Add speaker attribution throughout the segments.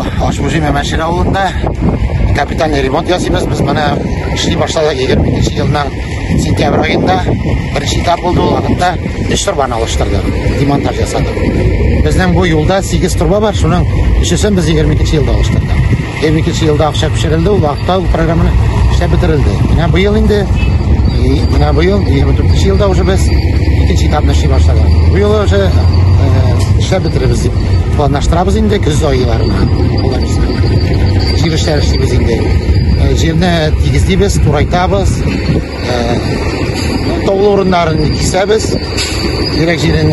Speaker 1: Аш-Мужи Мәмәшир авылында капитальный ремонт ясыйбыз. Без моны эшли башладык 22 елның сентябрь аенда. Беренче этап булды ул, анда 3 торбаны алыштырдык, демонтаж ясадык. Безнең бу юлда 8 торба бар, шуның өчесен без 22 елда алыштырдык. 22 елда акча күчерелде, ул вакытта ул программаны эшләп бетерелде. Менә быел инде, менә быел 24 елда уже без икенче этапны эшли башладык. Бу юлы уже эшләп бетерербез дип планлаштырабыз инде көз айларына. Алла бирсә. Җир эшләре эшлибез инде. Җирне тигезлибез, турайтабыз. Таулы урыннарын кисәбез. Кирәк җирен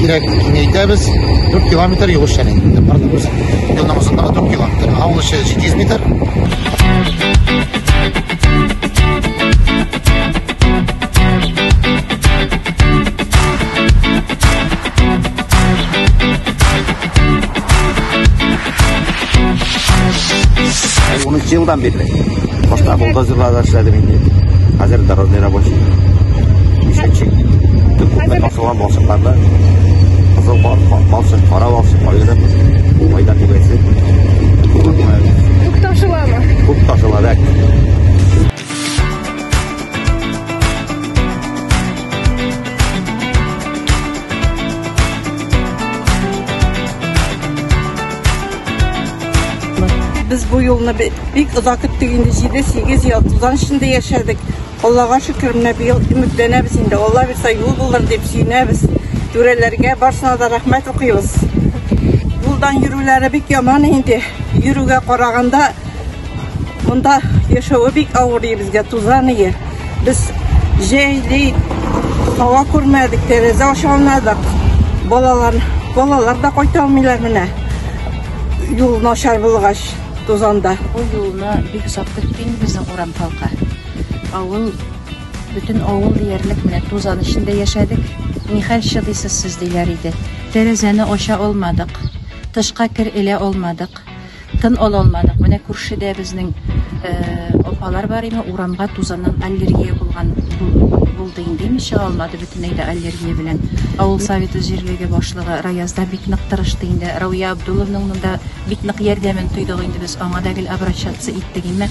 Speaker 1: кирәк киңәйтәбез. 4 километр юл эшләнә инде. Барлыгы юлның озынлыгы 4 километр. Авыл эче 700 метр.
Speaker 2: Унынчы елдан бирле. Башта бульдозерларда эшләдем инде. Хәзер дорожный рабочий. Мешочек. Күпме ташылган балчыкларны кызыл балчык, кара балчык аерып, майдан түгәсе.
Speaker 3: Күп ташыламы?
Speaker 2: Күп ташыла, да.
Speaker 4: Без бу юлны бик озак көттек инде, 7-8 ел тузан эчендә яшәдек. Аллага шөкер, менә быел өметләнәбез инде. Алла бирсә, юл булыр дип сөенәбез. Түрәләргә барсына да рәхмәт укыйбыз. Юлдан йөрүләре бик яман инде. Йөрүгә караганда монда яшәве бик авыр безгә, тузан ие. Без җәйли һава күрмәдек, тәрәзә ача алмадык. Балалар, балалар да кайта алмыйлар менә. Юл начар булгач, тузанда.
Speaker 5: Бу юлны бик озак көтте инде безнең урам халкы. Авыл, бөтен авыл диярлек менә тузан эчендә яшәдек. Нихәл чыдыйсыз сез диләр иде. Тәрәзәне ача алмадык. Тышка кер элә алмадык. Тын ала алмадык. Менә күршедә безнең апалар бар име, урамга тузаннан аллергия булган булды инде, име чыга алмады бөтенләй дә аллергия белән. Авыл советы җирлеге башлыгы Раяз да бик нык тырышты инде. Рауя Абдулловның монда бик нык ярдәмен тойдык инде без, аңа да гел обращаться иттек име.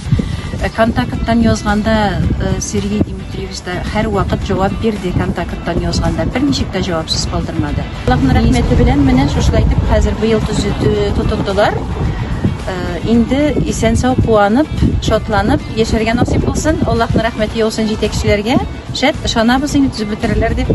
Speaker 5: Контакттан язганда Сергей Дмитриевич да һәрвакыт җавап бирде, контакттан язганда берничек тә җавапсыз калдырмады. Аллаһның рәхмәте белән менә шушылай итеп хәзер быел тотындылар. Инде исән-сау куанып, шатланып яшәргә насыйп булсын. Аллаһның рәхмәте яусын җитәкчеләргә. Шәт, ышанабыз инде төзеп бетерерләр дип.